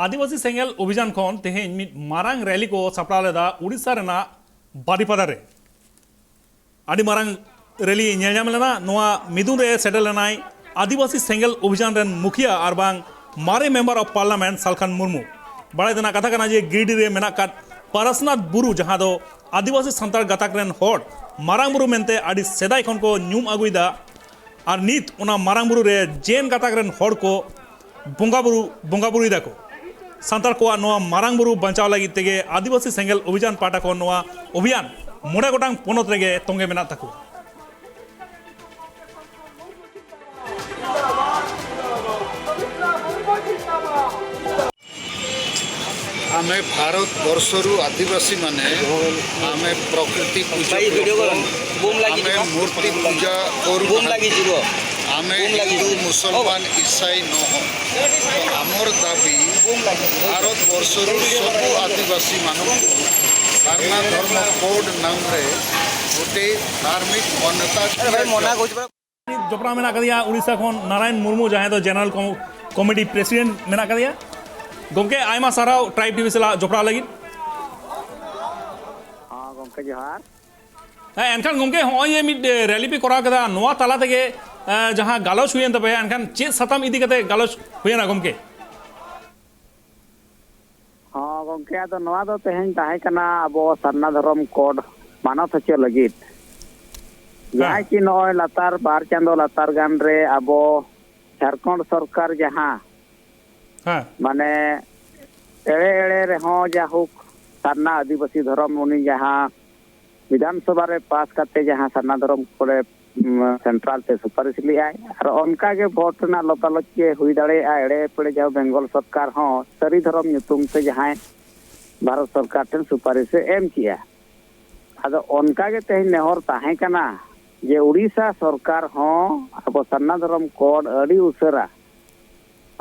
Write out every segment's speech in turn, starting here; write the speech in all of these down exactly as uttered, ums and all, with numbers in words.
ᱟᱹᱫᱤᱵᱟᱹᱥᱤ ᱥᱮᱸᱜᱮᱞ ᱚᱵᱷᱤᱡᱟᱱ ᱠᱷᱚᱱ ᱛᱮᱦᱮᱧ ᱢᱤᱫ ᱢᱟᱨᱟᱝ ᱨᱮᱞᱤ ᱠᱚ ᱥᱟᱯᱲᱟᱣ ᱞᱮᱫᱟ ᱳᱰᱤᱥᱟ ᱨᱮᱱᱟᱜ ᱵᱟᱨᱤᱯᱟᱫᱟ ᱨᱮ᱾ ᱟᱹᱰᱤ ᱢᱟᱨᱟᱝ ᱨᱮᱞᱤ ᱧᱮᱞ ᱧᱟᱢ ᱞᱮᱱᱟ᱾ ᱱᱚᱣᱟ ᱢᱤᱫᱩᱱ ᱨᱮ ᱥᱮᱴᱮᱨ ᱞᱮᱱᱟᱭ ᱟᱹᱫᱤᱵᱟᱹᱥᱤ ᱥᱮᱸᱜᱮᱞ ᱚᱵᱷᱤᱡᱟᱱ ᱨᱮᱱ ᱢᱩᱠᱷᱤᱭᱟᱹ ᱟᱨ ᱵᱟᱝ ᱢᱟᱨᱮ member of parliament Salkhan Murmu. ᱵᱟᱲᱟᱭ ᱛᱮᱱᱟᱜ ᱠᱟᱛᱷᱟ ᱠᱟᱱᱟ ᱡᱮ ᱜᱤᱨᱤᱰᱤ ᱨᱮ ᱢᱮᱱᱟᱜ ᱟᱠᱟᱫ ᱯᱟᱨᱟᱥᱱᱟᱛᱷ ᱵᱩᱨᱩ, ᱡᱟᱦᱟᱸ ᱫᱚ ᱟᱹᱫᱤᱵᱟᱹᱥᱤ ᱥᱟᱱᱛᱟᱲ ᱜᱟᱛᱟᱠ ᱨᱮᱱ ᱦᱚᱲ ᱢᱟᱨᱟᱝ ᱵᱩᱨᱩ ᱢᱮᱱᱛᱮ ᱟᱹᱰᱤ ᱥᱮᱫᱟᱭ ᱠᱷᱚᱱ ᱠᱚ ᱧᱩᱢ ᱟᱹᱜᱩᱭᱮᱫᱟ, ᱟᱨ ᱱᱤᱛ ᱚᱱᱟ ᱢᱟᱨᱟᱝ ᱵᱩᱨᱩ ᱨᱮ ᱡᱮᱱ ᱜᱟᱛᱟᱠ ᱨᱮᱱ ᱦᱚᱲ ᱠᱚ ᱵᱚᱸᱜᱟ ᱵᱩᱨᱩ, ᱵᱚᱸᱜᱟ ᱵᱩᱨᱩᱭ ᱫᱟᱠᱚ᱾ ᱥᱟᱱᱛᱟᱲ ᱠᱚᱣᱟᱜ ᱱᱚᱣᱟ ᱢᱟᱨᱟᱝ ᱵᱩᱨᱩ ᱵᱟᱧᱪᱟᱣ ᱞᱟᱹᱜᱤᱫ ᱛᱮᱜᱮ ᱟᱹᱫᱤᱵᱟᱹᱥᱤ ᱥᱮᱸᱜᱮᱞ ᱚᱵᱷᱤᱡᱟᱱ ᱯᱟᱦᱴᱟ ᱠᱷᱚᱱ ᱱᱚᱣᱟ ᱚᱵᱷᱤᱭᱟᱱ ᱢᱚᱬᱮ ᱜᱚᱴᱟᱝ ᱯᱚᱱᱚᱛ ᱨᱮᱜᱮ ᱛᱚᱸᱜᱮ ᱢᱮᱱᱟᱜ ᱛᱟᱠᱚᱣᱟ᱾ ଆମେ ଭାରତବର୍ଷରୁ ଆଦିବାସୀମାନେ, ଆମେ ପ୍ରକୃତି ପୂଜକ ଲୋକ। ବୁମ୍ ଲାଗି ଆମେ ମୂର୍ତ୍ତି ପୂଜା କରୁ ବୁମ୍ ନାହୁଁ। ଲାଗି ଯିବ। ଆମେ ବୁମ୍ ଲାଗି ହିନ୍ଦୁ, ଯିବ। ମୁସଲମାନ, ଇସାଇ ନୁହଁ। ତ ଆମର ଦାବି, ବୁମ୍ ଲାଗି ଯିବ। ଭାରତବର୍ଷରୁ ସବୁ ଆଦିବାସୀମାନଙ୍କୁ ସାରନା ଧର୍ମ କୋଡ୍ ନାମରେ ଗୋଟେ ଧାର୍ମିକ ମାନ୍ୟତା ଆରେ ଭାଇ, ମନା ଦିଆଯାଉ। କରୁଛି ପରା। ᱡᱚᱯᱲᱟᱣ ᱢᱮᱱᱟᱜ ᱟᱠᱟᱫᱮᱭᱟ ᱳᱰᱤᱥᱟ ᱠᱷᱚᱱ ᱱᱟᱨᱟᱭᱚᱱ ᱢᱩᱨᱢᱩ, ᱡᱟᱦᱟᱸᱭ ᱫᱚ ᱡᱮᱱᱟᱨᱮᱞ ᱠᱚᱢ-, ᱠᱚᱢᱤᱴᱤ ᱯᱨᱮᱥᱤᱰᱮᱱᱴ ᱢᱮᱱᱟᱜ ᱟᱠᱟᱫᱮᱭᱟ᱾ ᱜᱚᱢᱠᱮ, ᱟᱭᱢᱟ ᱥᱟᱨᱦᱟᱣ ᱴᱨᱟᱭᱤᱵᱽ ᱴᱤᱵᱷᱤ ᱥᱟᱞᱟᱜ ᱡᱚᱯᱲᱟᱣ ᱞᱟᱹᱜᱤᱫ᱾ ᱦᱚᱸ, ᱜᱚᱢᱠᱮ, ᱡᱚᱦᱟᱨ᱾ ᱦᱮᱸ, ᱮᱱᱠᱷᱟᱱ ᱜᱚᱢᱠᱮ, ᱦᱚᱸᱜᱼᱚᱭ ᱡᱮ ᱢᱤᱫ, ᱮ, ᱨᱮᱞᱤ ᱯᱮ ᱠᱚᱨᱟᱣ ᱠᱮᱫᱟ, ᱱᱚᱣᱟ ᱛᱟᱞᱟ ᱛᱮᱜᱮ, ᱮ, ᱡᱟᱦᱟᱸ ᱜᱟᱞᱚᱪ ᱦᱩᱭᱮᱱ ᱛᱟᱯᱮᱭᱟ, ᱮᱱᱠᱷᱟᱱ ᱪᱮᱫ ᱥᱟᱛᱟᱢ ᱤᱫᱤ ᱠᱟᱛᱮ ᱜᱟᱞᱚᱪ ᱦᱩᱭᱮᱱᱟ ᱜᱚᱢᱠᱮ? ᱦᱚᱸ, ᱜᱚᱢᱠᱮ, ᱟᱫᱚ ᱱᱚᱣᱟ ᱫᱚ ᱛᱮᱦᱮᱧ ᱛᱟᱦᱮᱸ ᱠᱟᱱᱟ ᱟᱵᱚ ᱥᱟᱨᱱᱟ ᱫᱷᱚᱨᱚᱢ ᱠᱳᱰ ᱢᱟᱱᱚᱛ ᱦᱚᱪᱚ ᱞᱟᱹᱜᱤᱫ᱾ ᱦᱮᱸ᱾ ᱡᱟᱦᱟᱸᱭ ᱠᱤ ᱱᱚᱜᱼᱚᱭ ᱞᱟᱛᱟᱨ ᱵᱟᱨ ᱪᱟᱸᱫᱚ ᱞᱟᱛᱟᱨ ᱜᱟᱱ ᱨᱮ ᱟᱵᱚ ᱡᱷᱟᱲᱠᱷᱚᱸᱰ ᱥᱚᱨᱠᱟᱨ ᱡᱟᱦᱟᱸ ᱦᱮᱸ᱾ ᱢᱟᱱᱮ ᱮᱲᱮ ᱮᱲᱮ ᱨᱮᱦᱚᱸ ᱡᱟᱭᱦᱳᱠ ᱥᱟᱨᱱᱟ ᱟᱹᱫᱤᱵᱟᱹᱥᱤ ᱫᱷᱚᱨᱚᱢ ᱩᱱᱤ ᱡᱟᱦᱟᱸ ᱵᱤᱫᱷᱟᱱ ᱥᱚᱵᱷᱟ ᱨᱮ ᱯᱟᱥ ᱠᱟᱛᱮ ᱡᱟᱦᱟᱸ ᱥᱟᱨᱱᱟ ᱫᱷᱚᱨᱚᱢ ᱠᱚᱨᱮ, ᱩᱢ, ᱥᱮᱱᱴᱨᱟᱞ ᱛᱮ ᱥᱩᱯᱟᱨᱤᱥ ᱞᱮᱫᱼᱟᱭ᱾ ᱟᱨ ᱚᱱᱠᱟ ᱜᱮ ᱵᱷᱳᱴ ᱨᱮᱱᱟᱜ ᱞᱚᱛᱟᱞᱚᱪ ᱜᱮ ᱦᱩᱭ ᱫᱟᱲᱮᱭᱟᱜᱼᱟ, ᱮᱲᱮ ᱮᱯᱲᱮ ᱡᱟᱦᱟᱸ ᱵᱮᱝᱜᱚᱞ ᱥᱚᱨᱠᱟᱨ ᱦᱚᱸ ᱥᱟᱹᱨᱤ ᱫᱷᱚᱨᱚᱢ ᱧᱩᱛᱩᱢ ᱛᱮ ᱡᱟᱦᱟᱸᱭ ᱵᱷᱟᱨᱚᱛ ᱥᱚᱨᱠᱟᱨ ᱴᱷᱮᱱ ᱥᱩᱯᱟᱨᱤᱥ ᱮ ᱮᱢ ᱠᱮᱜᱼᱟ᱾ ᱟᱫᱚ ᱚᱱᱠᱟ ᱜᱮ ᱛᱮᱦᱮᱧ ᱱᱮᱦᱚᱨ ᱛᱟᱦᱮᱸ ᱠᱟᱱᱟ ᱡᱮ ᱩᱲᱤᱥᱥᱟ ᱥᱚᱨᱠᱟᱨ ᱦᱚᱸ ᱟᱵᱚ ᱥᱟᱨᱱᱟ ᱫᱷᱚᱨᱚᱢ ᱠᱳᱰ ᱟᱹᱰᱤ ᱩᱥᱟᱹᱨᱟ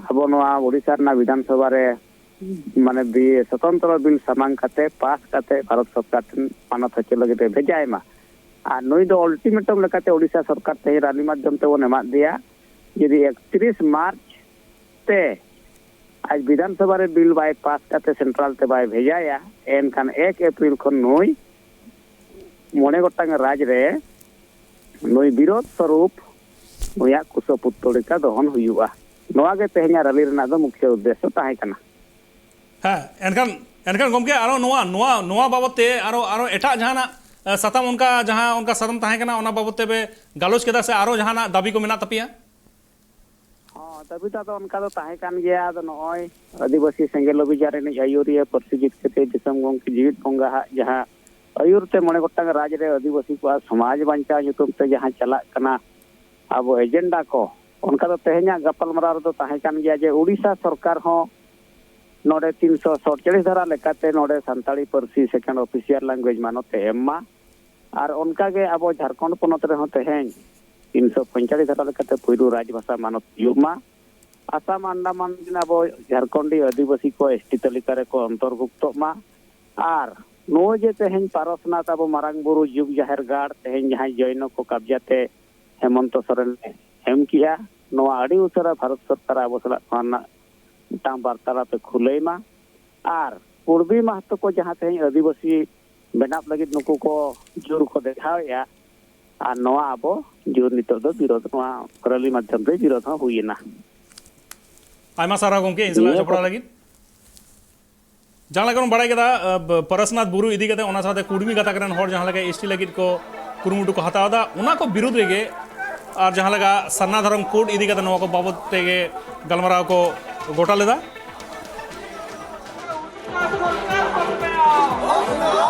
ᱟᱵᱚ ᱱᱚᱣᱟ ᱩᱲᱤᱥᱥᱟ ᱨᱮᱱᱟᱜ ᱵᱤᱫᱷᱟᱱ ᱥᱚᱵᱷᱟ ᱨᱮ ᱢᱟᱱᱮ ᱵᱤ-, ᱥᱚᱛᱚᱱᱛᱨᱚ ᱵᱤᱞ ᱥᱟᱢᱟᱝ ᱠᱟᱛᱮ, ᱯᱟᱥ ᱠᱟᱛᱮ, ᱵᱷᱟᱨᱚᱛ ᱥᱚᱨᱠᱟᱨ ᱴᱷᱮᱱ ᱢᱟᱱᱚᱛ ᱦᱚᱪᱚ ᱞᱟᱹᱜᱤᱫ ᱮ ᱵᱷᱮᱡᱟᱭ ᱢᱟ᱾ ᱟᱨ ᱱᱩᱭ ᱫᱚ ᱚᱞᱴᱤᱢᱮᱴᱟᱢ ᱞᱮᱠᱟᱛᱮ ᱳᱰᱤᱥᱟ ᱥᱚᱨᱠᱟᱨ ᱛᱮᱦᱮᱧ ᱨᱟᱞᱤ ᱢᱟᱫᱽᱫᱷᱚᱢ ᱛᱮᱵᱚᱱ ᱮᱢᱟᱫ ᱫᱮᱭᱟ, ᱡᱩᱫᱤ ᱮᱠᱛᱨᱤᱥ ᱢᱟᱨᱪ ᱛᱮ ᱟᱡ ᱵᱤᱫᱷᱟᱱ ᱥᱚᱵᱷᱟ ᱨᱮ ᱵᱤᱞ ᱵᱟᱭ ᱯᱟᱥ ᱠᱟᱛᱮ ᱥᱮᱱᱴᱨᱟᱞ ᱛᱮ ᱵᱟᱭ ᱵᱷᱮᱡᱟᱭᱟ, ᱮᱱᱠᱷᱟᱱ ᱮᱠ ᱮᱯᱨᱤᱞ ᱠᱷᱚᱱ ᱱᱩᱭ ᱢᱚᱬᱮ ᱜᱚᱴᱟᱝ ᱨᱟᱡᱽ ᱨᱮ ᱱᱩᱭ ᱵᱤᱨᱳᱫᱷ ᱥᱚᱨᱩᱯ ᱱᱩᱭᱟᱜ ᱠᱩᱥᱚ ᱯᱩᱛᱛᱚᱞᱤᱠᱟ ᱫᱚᱦᱚᱱ ᱦᱩᱭᱩᱜᱼᱟ᱾ ᱱᱚᱣᱟ ᱜᱮ ᱛᱮᱦᱮᱧᱟᱜ ᱨᱟᱹᱞᱤ ᱨᱮᱱᱟᱜ ᱫᱚ ᱢᱩᱠᱷᱭᱟᱹ ᱩᱫᱽᱫᱮᱥᱥᱚ ᱛᱟᱦᱮᱸ ᱠᱟᱱᱟ᱾ ᱦᱮᱸ, ᱮᱱᱠᱷᱟᱱ, ᱮᱱᱠᱷᱟᱱ ᱜᱚᱢᱠᱮ, ᱟᱨᱚ ᱱᱚᱣᱟ, ᱱᱚᱣᱟ, ᱱᱚᱣᱟ ᱵᱟᱵᱚᱛ ᱛᱮ ᱟᱨᱚ, ᱟᱨᱚ ᱮᱴᱟᱜ ᱡᱟᱦᱟᱱᱟᱜ, ᱮ, ᱥᱟᱛᱟᱢ ᱚᱱᱠᱟ, ᱡᱟᱦᱟᱸ ᱚᱱᱠᱟ ᱥᱟᱛᱟᱢ ᱛᱟᱦᱮᱸ ᱠᱟᱱᱟ, ᱚᱱᱟ ᱵᱟᱵᱚᱛ ᱛᱮ ᱯᱮ ᱜᱟᱞᱚᱪ ᱠᱮᱫᱟ ᱥᱮ ᱟᱨᱚ ᱡᱟᱦᱟᱱᱟᱜ ᱫᱟᱹᱵᱤ ᱠᱚ ᱢᱮᱱᱟᱜ ᱛᱟᱯᱮᱭᱟ? ᱦᱚᱸ, ᱫᱟᱹᱵᱤ ᱫᱚ ᱟᱫᱚ ᱚᱱᱠᱟ ᱫᱚ ᱛᱟᱦᱮᱸ ᱠᱟᱱ ᱜᱮᱭᱟ᱾ ᱟᱫᱚ ᱱᱚᱜᱼᱚᱭ ᱟᱹᱫᱤᱵᱟᱹᱥᱤ ᱥᱮᱸᱜᱮᱞ ᱚᱵᱷᱤᱡᱟᱱ ᱨᱤᱱᱤᱡ ᱟᱹᱭᱩᱨᱤᱭᱟᱹ ᱯᱟᱹᱨᱥᱤ ᱡᱤᱛᱠᱟᱹᱨᱤᱭᱟᱹ ᱫᱤᱥᱚᱢ ᱜᱚᱢᱠᱮ ᱡᱤᱣᱤᱫ ᱵᱚᱸᱜᱟ ᱦᱟᱜ ᱡᱟᱦᱟᱸ ᱟᱹᱭᱩᱨ ᱛᱮ ᱢᱚᱬᱮ ᱜᱚᱴᱟᱝ ᱨᱟᱡᱽ ᱨᱮ ᱟᱹᱫᱤᱵᱟᱹᱥᱤ ᱠᱚᱣᱟᱜ ᱥᱚᱢᱟᱡᱽ ᱵᱟᱧᱪᱟᱣ ᱧᱩᱛᱩᱢ ᱛᱮ ᱡᱟᱦᱟᱸ ᱪᱟᱞᱟᱜ ᱠᱟᱱᱟ ᱟᱵᱚ ᱮᱡᱮᱱᱰᱟ ᱠᱚ, ᱚᱱᱠᱟ ᱫᱚ ᱛᱮᱦᱮᱧᱟᱜ ᱜᱟᱯᱟᱞᱢᱟᱨᱟᱣ ᱨᱮᱫᱚ ᱛᱟᱦᱮᱸ ᱠᱟᱱ ᱜᱮᱭᱟ ᱡᱮ ᱳᱰᱤᱥᱟ ᱥᱚᱨᱠᱟᱨ ᱦᱚᱸ ᱱᱚᱰᱮ ᱛᱤᱱᱥᱚ ᱥᱚᱲᱪᱟᱲᱤᱥ ᱫᱷᱟᱨᱟ ᱞᱮᱠᱟᱛᱮ ᱱᱚᱰᱮ ᱥᱟᱱᱛᱟᱲᱤ ᱯᱟᱹᱨᱥᱤ second official language ᱢᱟᱱᱚᱛ ᱮ ᱮᱢ ᱢᱟ᱾ ᱟᱨ ᱚᱱᱠᱟᱜᱮ ᱟᱵᱚ ᱡᱷᱟᱲᱠᱷᱚᱸᱰ ᱯᱚᱱᱚᱛ ᱨᱮᱦᱚᱸ ᱛᱮᱦᱮᱧ ᱛᱤᱱᱥᱚ ᱯᱚᱸᱭᱛᱟᱞᱤᱥ ᱫᱷᱟᱨᱟ ᱞᱮᱠᱟᱛᱮ ᱯᱩᱭᱞᱩ ᱨᱟᱡᱽ ᱵᱷᱟᱥᱟ ᱢᱟᱱᱚᱛ ᱦᱩᱭᱩᱜ ᱢᱟ᱾ ᱟᱥᱟᱢ ᱟᱱᱰᱟᱢᱟᱱ ᱨᱮᱱ ᱟᱵᱚ ᱡᱷᱟᱲᱠᱷᱚᱸᱰᱤ ᱟᱹᱫᱤᱵᱟᱹᱥᱤ ᱠᱚ ᱮᱥ ᱴᱤ ᱛᱟᱹᱞᱤᱠᱟ ᱨᱮᱠᱚ ᱚᱱᱛᱚᱨᱵᱷᱩᱠᱛᱚᱜ ᱢᱟ᱾ ᱟᱨ ᱱᱚᱜᱼᱚᱭ ᱡᱮ ᱛᱮᱦᱮᱧ ᱯᱟᱨᱚᱥᱱᱟᱛᱷ ᱟᱵᱚ ᱢᱟᱨᱟᱝ ᱵᱩᱨᱩ ᱡᱩᱜᱽ ᱡᱟᱦᱮᱨ ᱜᱟᱲ ᱛᱮᱦᱮᱧ ᱡᱟᱦᱟᱸᱭ ᱡᱚᱭᱱᱚ ᱠᱚ ᱠᱟᱵᱽᱡᱟ ᱛᱮ ᱦᱮᱢᱚᱱᱛᱚ ᱥᱚᱨᱮᱱ ᱮ ᱮᱢ ᱠᱮᱜᱼᱟ, ᱱᱚᱣᱟ ᱟᱹᱰᱤ ᱩᱥᱟᱹᱨᱟ ᱵᱷᱟᱨᱚᱛ ᱥᱚᱨᱠᱟᱨ ᱟᱵᱚ ᱥᱟᱞᱟᱜ ᱱᱚᱣᱟ ᱨᱮᱱᱟᱜ ᱢᱤᱫᱴᱟᱝ ᱵᱟᱨᱛᱟᱞᱟᱯ ᱮ ᱠᱷᱩᱞᱟᱹᱭ ᱢᱟ᱾ ᱟᱨ ᱠᱩᱲᱵᱤ ᱢᱟᱦᱟᱛᱚ ᱠᱚ ᱡᱟᱦᱟᱸ ᱛᱮᱦᱮᱧ ᱟᱹᱫᱤᱵᱟᱹᱥᱤ ᱵᱮᱱᱟᱣ ᱞᱟᱹᱜᱤᱫ ᱱᱩᱠᱩ ᱠᱚ ᱡᱳᱨ ᱠᱚ ᱫᱮᱠᱷᱟᱣᱮᱫᱼᱟ, ᱟᱨ ᱱᱚᱣᱟ ᱟᱵᱚ ᱡᱳᱨ ᱱᱤᱛᱚᱜ ᱫᱚ ᱵᱤᱨᱳᱫᱷ, ᱱᱚᱣᱟ ᱨᱮᱞᱤ ᱢᱟᱫᱽᱫᱷᱚᱢ ᱛᱮ ᱵᱤᱨᱳᱫᱷ ᱦᱚᱸ ᱦᱩᱭᱮᱱᱟ᱾ ᱟᱭᱢᱟ ᱥᱟᱨᱦᱟᱣ ᱜᱚᱢᱠᱮ, ᱤᱧ ᱥᱟᱞᱟᱜ ᱱᱤᱭᱟᱹ ᱡᱚᱯᱲᱟᱣ ᱠᱚ ᱞᱟᱹᱜᱤᱫ᱾ ᱡᱟᱦᱟᱸ ᱞᱮᱠᱟ ᱵᱚᱱ ᱵᱟᱲᱟᱭ ᱠᱮᱫᱟ, ᱟᱹ, ᱵ-, ᱯᱟᱨᱟᱥᱱᱟᱛᱷ ᱵᱩᱨᱩ ᱤᱫᱤ ᱠᱟᱛᱮ, ᱚᱱᱟ ᱥᱟᱶᱛᱮ ᱠᱩᱲᱢᱤ ᱜᱟᱛᱟᱠ ᱨᱮᱱ ᱦᱚᱲ ᱡᱟᱦᱟᱸ ᱞᱮᱠᱟ ᱮᱥ ᱴᱤ ᱞᱟᱹᱜᱤᱫ ᱠᱚ ᱠᱩᱨᱩᱢᱩᱴᱩ ᱠᱚ ᱦᱟᱛᱟᱣ ᱮᱫᱟ, ᱚᱱᱟ ᱠᱚ ᱵᱤᱨᱩᱫᱷ ᱨᱮᱜᱮ ᱟᱨ ᱡᱟᱦᱟᱸ ᱞᱮᱠᱟ ᱥᱟᱨᱱᱟ ᱫᱷᱚᱨᱚᱢ ᱠᱳᱰ ᱤᱫᱤ ᱠᱟᱛᱮ ᱱᱚᱣᱟ ᱠᱚ ᱵᱟᱵᱚᱫ ᱛᱮᱜᱮ ᱜᱟᱞᱢᱟᱨᱟᱣ ᱠᱚ ᱜᱚᱴᱟ ᱞᱮᱫᱟ᱾